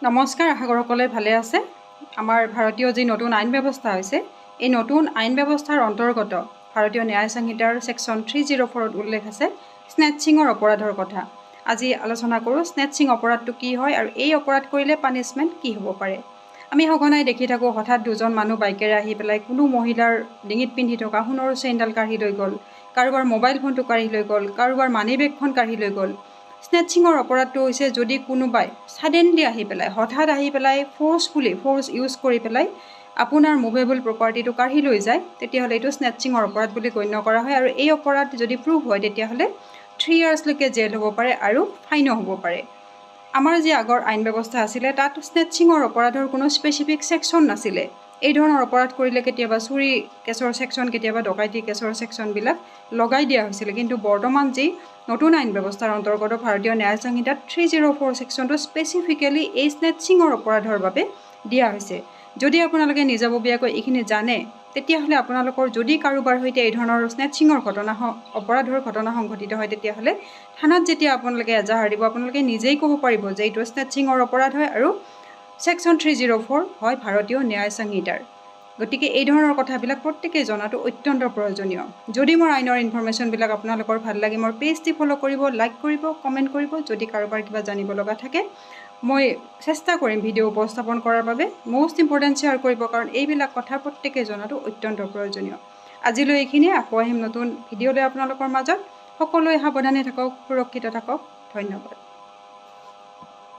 নমস্কাৰ, আশা কৰোঁ সকলোৱে ভালে আছে। আমাৰ ভাৰতীয় যি নতুন আইন ব্যৱস্থা হৈছে, এই নতুন আইন ব্যৱস্থাৰ অন্তৰ্গত ভাৰতীয় ন্যায় সংহিতাৰ ছেকশ্যন 304ত উল্লেখ আছে স্নেটছিঙৰ অপৰাধৰ কথা। আজি আলোচনা কৰোঁ স্নেটছিং অপৰাধটো কি হয় আৰু এই অপৰাধ কৰিলে পানিছমেণ্ট কি হ'ব পাৰে। আমি সঘনাই দেখি থাকোঁ, হঠাৎ দুজন মানুহ বাইকেৰে আহি পেলাই কোনো মহিলাৰ ডিঙিত পিন্ধি থকা সোণৰ চেইনডাল কাঢ়ি লৈ গ'ল, কাৰোবাৰ মোবাইল ফোনটো কাঢ়ি লৈ গ'ল, কাৰোবাৰ মানি বেগখন কাঢ়ি লৈ গ'ল। স্নেটছিঙৰ অপৰাধটো হৈছে যদি কোনোবাই ছাডেনলি আহি পেলাই, হঠাৎ আহি পেলাই, ফ'ৰ্চফুলি, ফ'ৰ্চ ইউজ কৰি পেলাই আপোনাৰ মুভেবল প্ৰপাৰ্টিটো কাঢ়ি লৈ যায়, তেতিয়াহ'লে এইটো স্নেটছিঙৰ অপৰাধ বুলি গণ্য কৰা হয়। আৰু এই অপৰাধ যদি প্ৰুভ হয়, তেতিয়াহ'লে 3 ইয়াৰ্ছলৈকে জেল হ'ব পাৰে আৰু ফাইনো হ'ব পাৰে। আমাৰ যি আগৰ আইন ব্যৱস্থা আছিলে, তাত স্নেটছিঙৰ অপৰাধৰ কোনো স্পেচিফিক ছেকশ্যন নাছিলে। এই ধৰণৰ অপৰাধ কৰিলে কেতিয়াবা চুৰি কেছৰ ছেকশ্যন, কেতিয়াবা ডকাইতি কেছৰ ছেকশ্যনবিলাক লগাই দিয়া হৈছিলে। কিন্তু বৰ্তমান যি নতুন আইন ব্যৱস্থাৰ অন্তৰ্গত ভাৰতীয় ন্যায় সংহিতাত 304 ছেকশ্যনটো স্পেচিফিকেলি এই স্নেটছিঙৰ অপৰাধৰ বাবে দিয়া হৈছে। যদি আপোনালোকে নিজাববীয়াকৈ এইখিনি জানে, তেতিয়াহ'লে আপোনালোকৰ যদি কাৰোবাৰ সৈতে এই ধৰণৰ স্নেটছিঙৰ ঘটনা, অপৰাধৰ ঘটনা সংঘটিত হয়, তেতিয়াহ'লে থানাত যেতিয়া আপোনালোকে এজাহাৰ দিব, আপোনালোকে নিজেই ক'ব পাৰিব যে এইটো স্নেটছিঙৰ অপৰাধ হয় আৰু ছেকশ্যন 304 হয় ভাৰতীয় ন্যায় সংহিতাৰ। গতিকে এই ধৰণৰ কথাবিলাক প্ৰত্যেকেই জনাটো অত্যন্ত প্ৰয়োজনীয়। যদি মোৰ আইনৰ ইনফৰ্মেশ্যনবিলাক আপোনালোকৰ ভাল লাগে, মোৰ পেজটি ফ'ল' কৰিব, লাইক কৰিব, কমেণ্ট কৰিব। যদি কাৰোবাৰ কিবা জানিব লগা থাকে, মই চেষ্টা কৰিম ভিডিঅ' উপস্থাপন কৰাৰ বাবে। মষ্ট ইম্পৰ্টেণ্ট, শ্বেয়াৰ কৰিব, কাৰণ এইবিলাক কথা প্ৰত্যেকেই জনাটো অত্যন্ত প্ৰয়োজনীয়। আজিলৈ এইখিনিয়ে। আকৌ আহিম নতুন ভিডিঅ' লৈ আপোনালোকৰ মাজত। সকলোৱে সাৱধানে থাকক, সুৰক্ষিত থাকক। ধন্যবাদ।